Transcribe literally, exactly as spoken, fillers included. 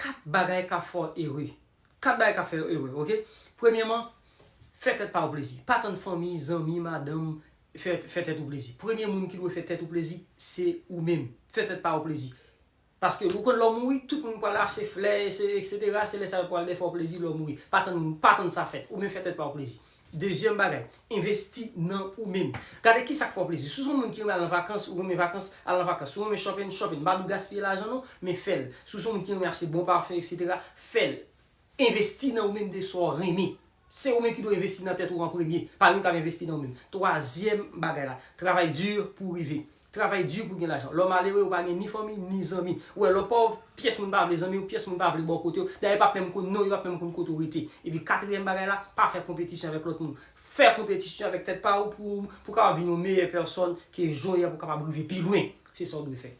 Kat bagay k ap fè w ere. Kat bagay k ap fè w ere, oke? Premyèman, fè tèt pa w plezi. Pa tann fanmi, zanmi, madanm, fè, fè tèt ou plezi. Premye moun ki dwe fè tèt ou plezi, se ou menm. Fè tèt pa w plezi. Paske ou konn lè w mouri, tout moun pral achte flè, se, etsetera. Se lè sa yo pral fè w plezi lè w mouri. Pa tann moun, pa tann sa fèt. Ou menm fè tèt pa w plezi. Dezyèm bagay, envesti nan ou menm. Gade ki sa k fè w plezi. Si w se yon moun ki renmen al nan vakans, ou renmen vakans, al nan vakans. Si w renmen shopping, shopping. M pa di w gaspiye lajan non, men fè l. Si w se yon moun ki renmen achte bon pafen, etsetera, fè l. Envesti nan ou menm de sa w renmen. Se ou menm ki dwe envesti nan tèt ou an premye. Pa gen moun k ap envesti nan ou menm. Twazyèm bagay la, travay di pou w rive. Travay di pou w gen lajan. Lè w malere, ou pa gen ni fanmi, ni zanmi. Ou wè, lè w pòv, pyès moun pa vle zanmi w, pyès moun pa vle bò kote w. Dayè, yo p ap menm konn non w, yo p ap menm konn kote w rete. Epi katriyèm bagay la, pa fè konpetisyon avèk lòt moun. Fè konpetisyon avèk tèt pa w pou, pou w kapab vin yon meyè pèsòn ke jan w ye a pou w kapab rive pi lwen. Se sa w dwe fè.